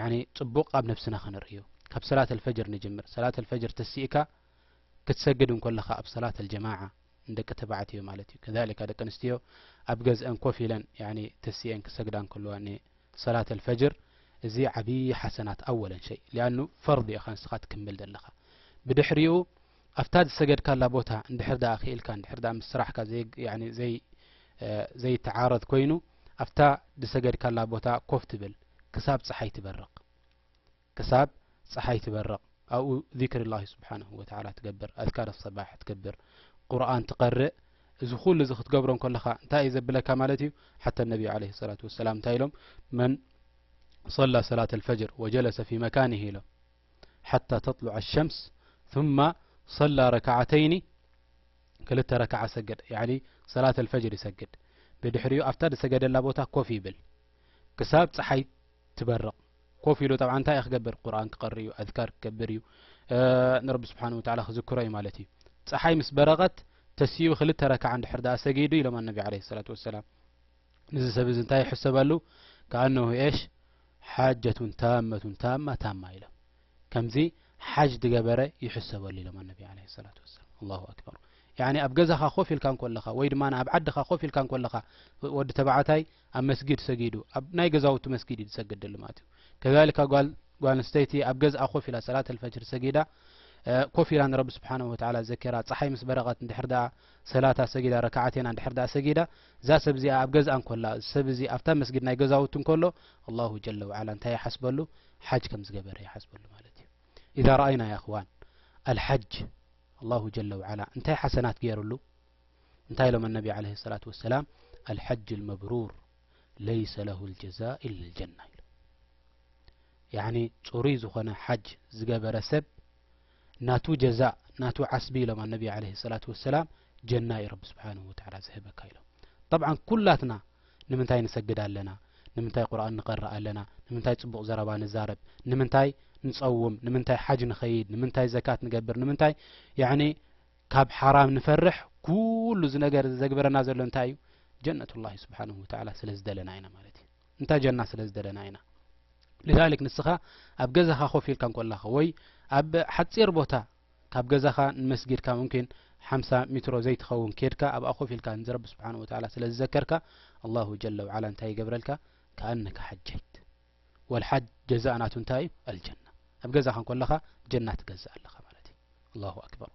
ያኒ ጽቡቕ ኣብ ነብስና ክንርእዮ። ካብ ሰላት ኣልፈጅር ንጅምር። ሰላት ኣልፈጅር ተሲእካ ክትሰግድ እንከለኻ ኣብ ሰላት ኣልጀማዓ፣ ንደቂ ተባዕትዮ ማለት እዩ። ከዛሊካ ደቂ ኣንስትዮ ኣብ ገዝአን ኮፍ ኢለን፣ ያኒ ተሲኤን ክሰግዳ እንከለዋ ንሰላት ኣልፈጅር፣ እዚ ዓብዪ ሓሰናት ኣወለን ሸይ። ሊኣኑ ፈርድ ኢኻ ንስኻ ትክምል ዘለኻ። ብድሕሪኡ ኣብታ ዝሰገድካላ ቦታ እንድሕር ደኣ ክኢልካ፣ እንድሕር ደኣ ምስ ስራሕካ ዘይ-፣ ያኒ ዘይ-፣ እ፣ ዘይተዓረድ ኮይኑ፣ ኣብታ ዝሰገድካላ ቦታ ኮፍ ትብል ክሳብ ጸሓይ ትበርቕ። ክሳብ ጸሓይ ትበርቕ። ኣብኡ ዚክር ላሂ ስብሓንሁ ወተዓላ ትገብር፣ ኣዝካር ሰባሕ ትገብር፣ ቁርኣን ትቐርእ። እዚ ኩሉ እዚ ክትገብሮ እንከለኻ እንታይ እዩ ዘብለካ ማለት እዩ? ሓታ ነቢ ዓለይሂ ሰላቱ ወሰላም እንታይ ኢሎም? መን ሰላ ሰላት ኣልፈጅር ወጀለሰ ፊ መካኒሂ ኢሎም። ሓታ ተጥሉዐ ሸምስ ثم ሰላ ረክዓተይኒ፣ ክልተ ረክዓ ሰገደ። ያኒ ሰላት ኣልፈጅር ይሰግድ። ብድሕሪኡ ኣብታ ዝሰገደላ ቦታ ኮፍ ይብል። ክሳብ ጸሓይ ትበርቕ። ኮፍ ኢሉ ጠብዓ እንታይ እዩ ክገብር? ቁርኣን ክቐርእ እዩ፣ ኣዝካር ክገብር እዩ፣ እ፣ ንረቢ ስብሓን ወተዓላ ክዝክሮ እዩ ማለት እዩ። ጸሓይ ምስ በረቐት ተሲኡ ክልተ ረክዓ እንድሕር ደኣ ሰጊዱ ኢሎም ኣነቢ ዓለይሂ ሰላቱ ወሰላም። ንዚ ሰብ እዚ እንታይ ይሕሰበሉ? ከኣነሁ ኤሽ ሓጀቱን ታመቱን ታማ ታማ ኢሎም። ከምዚ ሓጅ ዝገበረ ይሕሰበሉ ኢሎም ኣነቢ ዓለይሂ ሰላቱ ወሰላም። ኣላሁ ኣክበር። ያኒ ኣብ ገዛኻ ኮፍ ኢልካ እንከለኻ ወይ ድማ ኣብ ዓድኻ ኮፍ ኢልካ እንከለኻ ወዲ ተባዕታይ ኣብ መስጊድ ሰጊዱ፣ ኣብ ናይ ገዛውቱ መስጊድ እዩ ዝሰግድ ዘሎ ማለት እዩ። ከዛሊካ ጓል፣ ጓል ኣንስተይቲ ኣብ ገዝኣ ኮፍ ኢላ ሰላት ኣልፈጅር ሰጊዳ፣ እ፣ ኮፍ ኢላ ንረቢ ስብሓንሁ ወተዓላ ዘኪራ፣ ጸሓይ ምስ በረቐት እንድሕር ደኣ ሰላታ ሰጊዳ፣ ረክዓቴና እንድሕር ደኣ ሰጊዳ፣ እዛ ሰብ እዚኣ ኣብ ገዝኣ እንከላ፣ እዚ ሰብ እዚ ኣብታ መስጊድ ናይ ገዛውቱ እንከሎ፣ ኣላሁ ጀለ ወዓላ እንታይ ይሓስበሉ? ሓጅ ከም ዝገበረ ይሓስበሉ ማለት እዩ። ኢዛ ረኣይና ያ እኽዋን፣ ኣልሓጅ፣ ኣላሁ ጀለ ወዓላ እንታይ ሓሰናት ገይሩሉ? እንታይ ኢሎም ኣነቢ ዓለይሂ ሰላቱ ወሰላም? ኣልሓጅ ልመብሩር ለይሰ ለሁ ልጀዛእ ኢላ ልጀና ኢሎም። ያኒ ጽሩይ ዝኾነ ሓጅ ዝገበረ ሰብ ናቱ ጀዛእ፣ ናቱ ዓስቢ ኢሎም ኣነቢ ዓለይሂ ሰላቱ ወሰላም ጀና እዩ ረቢ ስብሓንሁ ወተዓላ ዝህበካ ኢሎም። ጠብዓን ኩላትና ንምንታይ ንሰግድ ኣለና? ንምንታይ ቁርኣን ንቐርእ ኣለና? ንምንታይ ጽቡቕ ዘረባ ንዛረብ? ንምንታይ ንጸውም? ንምንታይ ሓጅ ንኸይድ? ንምንታይ ዘካት ንገብር? ንምንታይ ያኒ ካብ ሓራም ንፈርሕ? ኩሉ እዚ ነገር እዚ ዘግበረና ዘሎ እንታይ እዩ? ጀነቱላሂ ስብሓንሁ ወተዓላ ስለ ዝደለና ኢና ማለት እዩ። እንታይ ጀና ስለ ዝደለና ኢና። ሊዛሊክ ንስኻ ኣብ ገዛኻ ኮፍ ኢልካ እንኮላኻ ወይ ኣብ ሓጺር ቦታ ካብ ገዛኻ ንመስጊድካ ሙምኪን ሓምሳ ሚትሮ ዘይትኸውን ኬድካ ኣብኣ ኮፍ ኢልካ ንረቢ ስብሓንሁ ወተዓላ ስለ ዝዘከርካ ኣላሁ ጀለ ወዓላ እንታይ ይገብረልካ? ከኣነካ ሓጀይት። ወልሓጅ ጀዛእ ናቱ እንታይ እዩ? ኣልጀና። ኣብ ገዛኻ እንኮለኻ ጀና ትገዝእ ኣለኻ ማለት እዩ። ኣላሁ ኣክበር።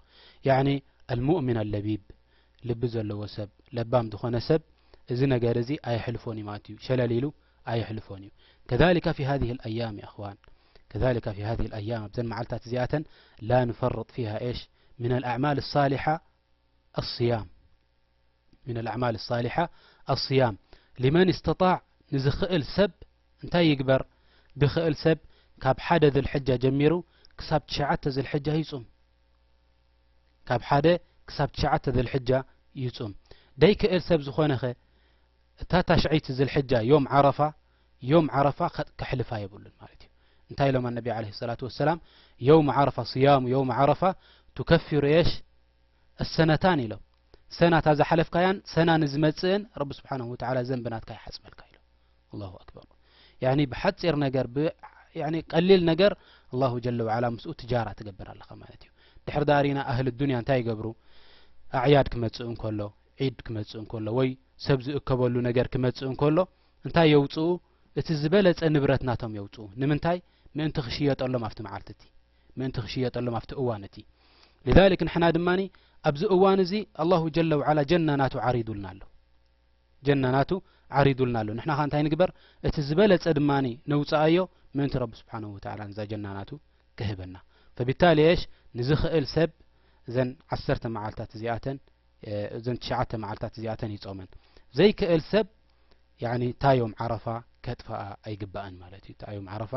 ያኒ ኣልሙእሚን ኣለቢብ፣ ልቢ ዘለዎ ሰብ፣ ለባም ዝኾነ ሰብ እዚ ነገር እዚ ኣየሕልፎን እዩ ማለት እዩ። ሸለል ኢሉ ኣየሕልፎን እዩ። ከዛሊካ ፊ ሃዚህ ልኣያም ያ እኽዋን፣ ከዛሊካ ፊ ሃዚህ ልኣያም፣ ኣብዘን መዓልታት እዚኣተን ላ ንፈርጥ ፊሃ ኤሽ ምን ኣልኣዕማል ሳሊሓ ኣስያም። ምን ኣልኣዕማል ሳሊሓ ኣስያም። ሊመን እስተጣዕ፣ ንዝኽእል ሰብ እንታይ ይግበር? ዝኽእል ሰብ ካብ ሓደ ዝልሕጃ ጀሚሩ ክሳብ ትሽዓተ ዝልሕጃ ይጹም። ካብ ሓደ ክሳብ ትሽዓተ ዝልሕጃ ይጹም። ደይክእል ሰብ ዝኾነኸ እታ ታሽዐይቲ ዝልሕጃ ዮም ዓረፋ፣ ዮም ዓረፋ ከ-፣ ከሕልፋ የብሉን ማለት እዩ። እንታይ ኢሎም ኣነቢ ዓለይሂ ሰላቱ ወሰላም? የውም ዓረፋ፣ ስያሙ የውም ዓረፋ ቱከፊሩ ኤሽ ኣሰነታን ኢሎም። ሰና እታ ዝሓለፍካያን ሰና ንዝመጽእን ረቢ ስብሓንሁ ወተዓላ ዘንቢ ናትካ ይሓጽበልካ ኢሎም። ኣላሁ ኣክበር። ያኒ ብሓጺር ነገር፣ ብ-፣ ያኒ ቀሊል ነገር ኣላሁ ጀለ ወዓላ ምስኡ ትጃራ ትገብር ኣለኻ ማለት እዩ። ድሕር ዳር ኢና ኣህል ዱንያ እንታይ ይገብሩ? ኣዕያድ ክመጽእ እንከሎ፣ ዒድ ክመጽእ እንከሎ፣ ወይ ሰብ ዝእከበሉ ነገር ክመጽእ እንከሎ፣ እንታይ የውጽኡ? እቲ ዝበለጸ ንብረት ናቶም የውጽኡ። ንምንታይ? ምእንቲ ክሽየጠሎም ኣብቲ መዓልቲ እቲ፣ ምእንቲ ክሽየጠሎም ኣብቲ እዋን እቲ። ሊዛሊክ ንሕና ድማኒ ኣብዚ እዋን እዚ ኣላሁ ጀለ ወዓላ ጀና ናቱ ዓሪዱልና ኣሎ። ጀና ናቱ ዓሪዱልና ኣሎ። ንሕና ኸ እንታይ ንግበር? እቲ ዝበለጸ ድማኒ ነውጽኣዮ ምእንቲ ረቢ ስብሓንሁ ወተዓላ ነዛ ጀና ናቱ ክህበና። ፈቢታሊ ኤሽ ንዝኽእል ሰብ እዘን ዓሰርተ መዓልታት እዚኣተን፣ እ፣ እዘን ትሽዓተ መዓልታት እዚኣተን ይጾመን። ዘይክእል ሰብ ያኒ እታ ዮም ዓረፋ ከጥፍኣ ኣይግባእን ማለት እዩ። እታ ዮም ዓረፋ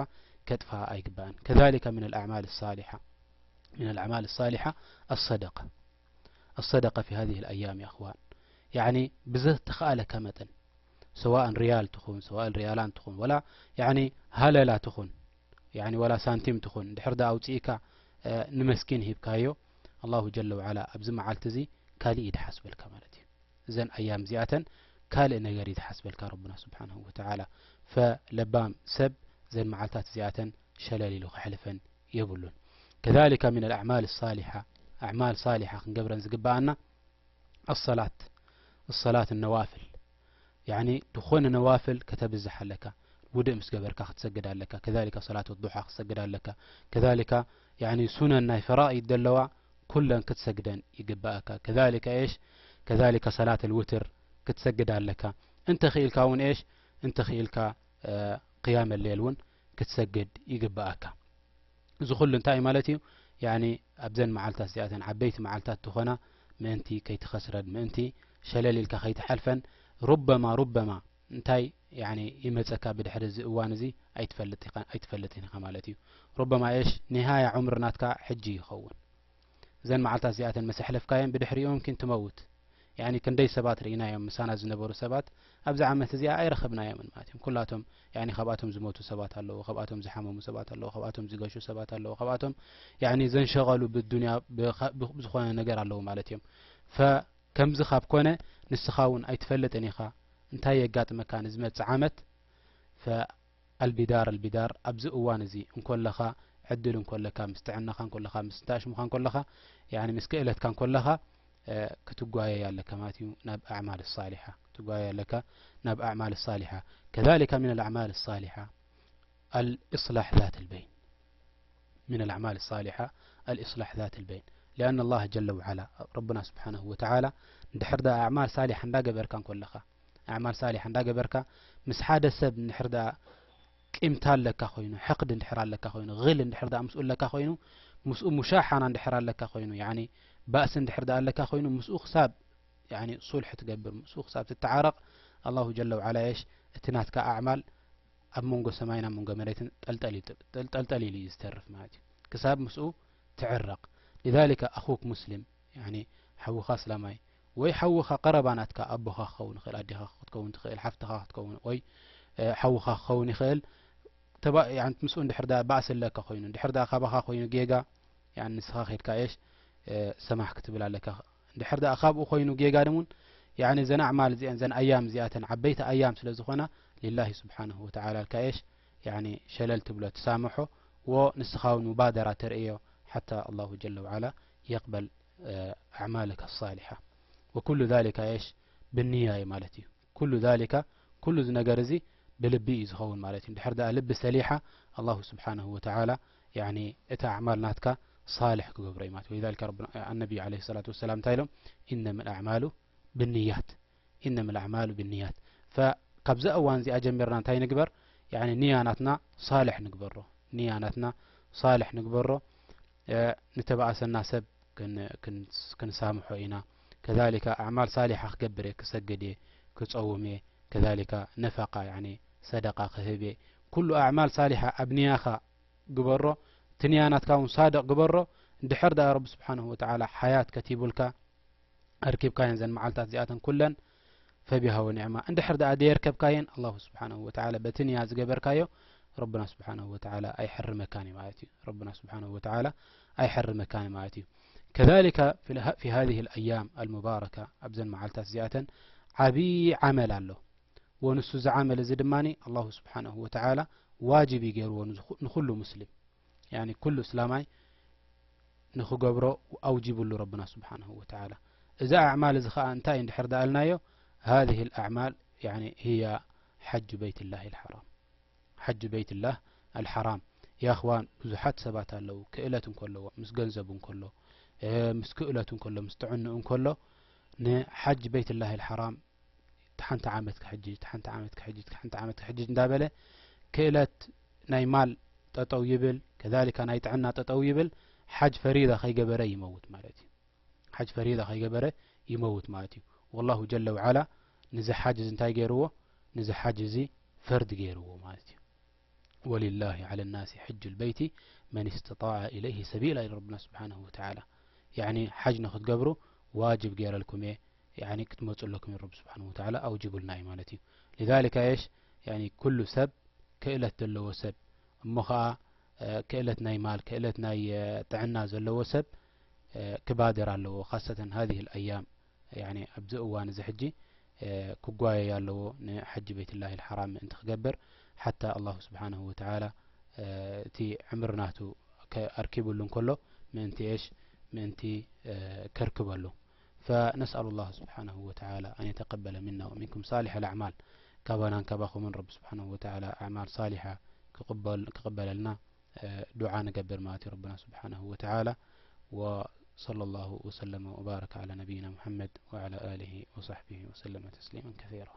ከጥፍኣ ኣይግባእን። ከዛሊከ ምን ኣልኣዕማል ሳሊሓ፣ ምን ኣልኣዕማል ሳሊሓ ኣሰደቃ። ኣሰደቃ ፊ ሃዚህ ልኣያም ያ እኽዋን። ያኒ ብዝተኻእለካ መጠን፣ ሰዋእን ሪያል ትኹን፣ ሰዋእን ሪያላን ትኹን፣ ወላ ያኒ ሃለላ ትኹን፣ ያኒ ወላ ሳንቲም ትኹን፣ ድሕር ደኣ ኣውጽኢካ፣ እ፣ ንመስኪን ሂብካዮ፣ ኣላሁ ጀለ ወዓላ ኣብዚ መዓልቲ እዚ ካልእ እዩ ድሓስበልካ ማለት እዩ። እዘን ኣያም እዚኣተን ካልእ ነገር እዩ ዝሓስበልካ ረቡና ስብሓንሁ ወተዓላ። ፈለባም ሰብ ዘን መዓልታት እዚኣተን ሸለል ኢሉ ክሕልፈን የብሉን። ከዛሊከ ሚነል ኣዕማል ሳሊሓ፣ ኣዕማል ሳሊሓ ክንገብረን ዝግብኣና ኣሰላት፣ ኣሰላት ነዋፍል፣ ያኒ ዝኾነ ነዋፍል ከተብዝሕ ኣለካ። ውድእ ምስ ገበርካ ክትሰግድ ኣለካ። ከዛሊከ ሰላት ዱሓ ክትሰግድ ኣለካ። ከዛሊከ ያኒ ሱነን ናይ ፈራኢድ ዘለዋ ኩለን ክትሰግደን ይግብኣካ። ከዛሊከ ኤሽ፣ ከዛሊከ ሰላት ልውትር ክትሰግድ ኣለካ። እንተ ኽኢልካ እውን ኤሽ፣ እንተ ኽኢልካ፣ እ፣ ቅያመ ሌል እውን ክትሰግድ ይግብኣካ። እዚ ኩሉ እንታይ እዩ ማለት እዩ? ያኒ ኣብዘን መዓልታት እዚኣተን ዓበይቲ መዓልታት ዝኾና ምእንቲ ከይትኸስረን፣ ምእንቲ ሸለል ኢልካ ከይትሓልፈን፣ ሩበማ፣ ሩበማ እንታይ ያኒ ይመጸካ ብድሕሪ እዚ እዋን እዚ ኣይትፈልጥ ኢኻ፣ ኣይትፈልጥን ኢኻ ማለት እዩ። ሩበማ ኤሽ ኒሃያ ዑምር ናትካ ሕጂ ይኸውን። እዘን መዓልታት እዚኣተን ምስ ኣሕለፍካየን ብድሕሪኡ ሙምኪን ትመውት። ያኒ ክንደይ ሰባት ርኢናዮም ምሳና ዝነበሩ ሰባት ኣብዚ ዓመት እዚኣ ኣይረኸብናዮምን ማለት እዮም። ኩላቶም ያኒ ካብኣቶም ዝሞቱ ሰባት ኣለዉ፣ ካብኣቶም ዝሓመሙ ሰባት ኣለዉ፣ ካብኣቶም ዝገሹ ሰባት ኣለዉ፣ ካብኣቶም ያኒ ዘንሸቐሉ ብዱንያ ብኸ-፣ ብ-፣ ብዝኾነ ነገር ኣለዉ ማለት እዮም። ፈ-፣ ከምዚ ካብ ኮነ ንስኻ እውን ኣይትፈልጥን ኢኻ እንታይ የጋጥመካ ንዝመጽእ ዓመት። ፈ-፣ ኣልቢዳር፣ ኣልቢዳር ኣብዚ እዋን እዚ እንኮለኻ፣ ዕድል እንኮለካ፣ ምስ ጥዕናኻ እንኮለኻ፣ ምስ እንተ ኣሽሙኻ እንኮለኻ፣ ያኒ ምስ ክእለትካ እንኮለኻ፣ እ፣ ክትጓየይ ኣለካ ማለት እዩ ናብ ኣዕማል ሳሊሓ፣ ክትጓየይ ኣለካ ናብ ኣዕማል ሳሊሓ። ከዛሊከ ሚነል ኣዕማል ሳሊሓ ኣልእስላሕ ዛት ልበይን። ሚነል ኣዕማል ሳሊሓ ኣልእስላሕ ዛት ልበይን። ሊኣነ ኣላህ ጀለ ወዓላ፣ ረብና ስብሓነሁ ወተዓላ፣ እንድሕር ደኣ ኣዕማል ሳሊሓ እንዳገበርካ እንኮለኻ፣ ኣዕማል ሳሊሓ እንዳገበርካ፣ ምስ ሓደ ሰብ እንድሕር ደኣ ቂምታ ኣለካ ኮይኑ፣ ሕቕድ እንድሕር ኣለካ ኮይኑ፣ ግል እንድሕር ደኣ ምስኡ ኣለካ ኮይኑ፣ ምስኡ ሙሻሓና እንድሕር ኣለካ ኮይኑ፣ ያኒ ባእሲ እንድሕር ደኣ ኣለካ ኮይኑ፣ ምስኡ ክሳብ ያኒ ሱልሒ ትገብር፣ ምስኡ ክሳብ ትተዓረቕ፣ ኣላሁ ጀለ ወዓላ የሽ እቲ ናትካ ኣዕማል ኣብ መንጎ ሰማይን ኣብ መንጎ መሬትን ጠልጠል ኢሉ፣ ጠልጠል ኢሉ እዩ ዝተርፍ ማለት እዩ። ክሳብ ምስኡ ትዕረቕ። ሊዛሊከ ኣኹክ ሙስሊም፣ ያኒ ሓውኻ እስላማይ፣ ወይ ሓውኻ ቀረባ ናትካ፣ ኣቦኻ ክኸውን ይኽእል፣ ኣዴኻ ክትከውን ትኽእል፣ ሓፍትኻ ክትከውን፣ ወይ፣ እ፣ ሓውኻ ክኸውን ይኽእል። ተባ-፣ ያኒ ምስኡ እንድሕር ደኣ ባእሲ ኣለካ ኮይኑ፣ እንድሕር ደኣ ካባኻ ኮይኑ ጌጋ፣ ያኒ ንስኻ ኸይድካ ኤሽ፣ እ፣ ሰማሕ ክትብል ኣለካ። እንድሕር ደኣ ካብኡ ኮይኑ ጌጋ ድሙን፣ ያኒ ዘን ኣዕማል እዚኣን፣ ዘን ኣያም እዚኣተን ዓበይቲ ኣያም ስለ ዝኾና፣ ሊላሂ ስብሓነሁ ወተዓላ ኢልካ ኤሽ፣ ያኒ ሸለል ትብሎ፣ ትሳምሖ፣ ወንስኻ እውን ሙባደራ ተርእዮ፣ ሓታ ኣላሁ ጀለ ወዓላ የቅበል፣ እ፣ ኣዕማልካ ሳሊሓ። ወኩሉ ዛሊካ ኤሽ፣ ብንያ እዩ ማለት እዩ። ኩሉ ዛሊካ፣ ኩሉ እዚ ነገር እዚ ብልቢ እዩ ዝኸውን ማለት እዩ። እንድሕር ደኣ ልቢ ሰሊሓ፣ ኣላሁ ስብሓነሁ ወተዓላ፣ ያኒ፣ እቲ ኣዕማል ናትካ ሳልሕ ክገብሮ እዩ ማለት እዩ። ወሊዛሊከ ረብና፣ ኣነቢዩ ዓለይሂ ሰላቱ ወሰላም እንታይ ኢሎም? ኢነመል ኣዕማሉ ብንያት። ኢነመል ኣዕማሉ ብንያት። ፈ-፣ ካብዛ እዋን እዚኣ ጀሚርና እንታይ ንግበር? ያኒ፣ ንያ ናትና ሳልሕ ንግበሮ። ንያ ናትና ሳልሕ ንግበሮ። እ፣ ንተባእሰና ሰብ ክን-፣ ክን-፣ ክንሳምሖ ኢና። ከዛሊከ ኣዕማል ሳሊሓ ክገብር እየ፣ ክሰግድ እየ፣ ክጸውም እየ። ከዛሊከ ነፈቃ፣ ያኒ ሰደቃ ክህብ እየ። ኩሉ ኣዕማል ሳሊሓ ኣብ ንያኻ ግበሮ። እቲ ንያ ናትካ እውን ሳድቕ ግበሮ። እንድሕር ደኣ ረቢ ስብሓነሁ ወተዓላ ሓያት ከቲቡልካ፣ ኣርኪብካየን ዘን መዓልታት እዚኣተን ኩለን፣ ፈቢሃ ወኒዕማ። እንድሕር ደኣ ደየርከብካየን፣ ኣላሁ ስብሓነሁ ወተዓላ በቲ ንያ ዝገበርካዮ፣ ረብና ስብሓነሁ ወተዓላ ኣይሕርመካን እዩ ማለት እዩ። ረብና ስብሓነሁ ወተዓላ ኣይሕርመካን እዩ ማለት እዩ። ከዛሊከ ፊ ልሃ-፣ ፊ ሃዚሂ ልኣያም ኣልሙባረካ፣ ኣብዘን መዓልታት እዚኣተን ዓብዪ ዓመል ኣሎ። ወንሱ እዚ ዓመል እዚ ድማ ኣላሁ ስብሓነሁ ወተዓላ ዋጅብ እዩ ገይርዎ ንዝኹ-፣ ንኹሉ ሙስሊም። ያኒ ኩሉ እስላማይ ንኽገብሮ ኣውጂብሉ ረብና ስብሓነሁ ወተዓላ። እዚ ኣዕማል እዚ ኸኣ እንታይ እንድሕር ደኣልናዮ፣ ሃዚህ ኣልኣዕማል ያኒ ህያ ሐጁ በይትላሂ ልሐራም። ሐጁ በይትላህ ኣልሐራም። ያ እኽዋን፣ ብዙሓት ሰባት ኣለዉ፣ ክእለት እንከለዎ፣ ምስ ገንዘቡ እንከሎ፣ እ፣ ምስ ክእለቱ እንከሎ፣ ምስ ጥዕንኡ እንከሎ፣ ንሐጅ በይትላሂ ኣልሐራም ሓንቲ ዓመት ክሕጅ፣ ሓንቲ ዓመት ክሕጅ፣ ሓንቲ ዓመት ክሕጅ እንዳበለ፣ ክእለት ናይ ማል ጠጠው ይብል፣ ከዛሊካ ናይ ጥዕና ጠጠው ይብል፣ ሓጅ ፈሪዳ ከይገበረ ይመውት ማለት እዩ። ሓጅ ፈሪዳ ከይገበረ ይመውት ማለት እዩ። ወላሁ ጀለ ወዓላ ንዚ ሓጅ እዚ እንታይ ገይርዎ? ንዚ ሓጅ እዚ ፈርድ ገይርዎ ማለት እዩ። ወሊላሂ ዐለ ናሲ ሕጁል በይቲ መን እስተጣዐ ኢለይሂ ሰቢላ ኢሉ ረብና ስብሓነሁ ወተዓላ። ያኒ ሓጅ ንኽትገብሩ ዋጅብ ገይረልኩም እየ፣ ያኒ ክትመፁ ኣለኩም ኢሉ ረቢ ስብሓነሁ ወተዓላ ኣውጅቡልና እዩ ማለት እዩ። ሊዛሊካ የሽ፣ ያኒ ኩሉ ሰብ ክእለት ዘለዎ ሰብ እሞ ኸዓ፣ እ፣ ክእለት ናይ ማል፣ ክእለት ናይ፣ እ፣ ጥዕና ዘለዎ ሰብ፣ እ፣ ክባድር ኣለዎ። ካሰተን ሃዚህ ኣልኣያም፣ ያኒ ኣብዚ እዋን እዚ ሕጂ፣ እ፣ ክጓየይ ኣለዎ ንሐጂ ቤትላሂ ልሐራም ምእንቲ ክገብር። ሓታ ኣላሁ ስብሓነሁ ወተዓላ እቲ ዕምር ናቱ ኣርኪቡሉ እንከሎ ምእንቲ እሽ ምእንቲ ከርክበሉ። فنسأل الله سبحانه وتعالى أن يتقبل منا ومنكم صالح الأعمال. ካባናን ካባኹምን ረቢ ስብሓነሁ ወተዓላ ኣዕማል ሳሊሓ ክቕበል- ክቕበለልና ዱዓ ንገብር ማለት እዩ ረብና ስብሓነሁ ወተዓላ። وصلى الله وسلم وبارك على نبينا محمد وعلى آله وصحبه وسلم تسليما كثيرا.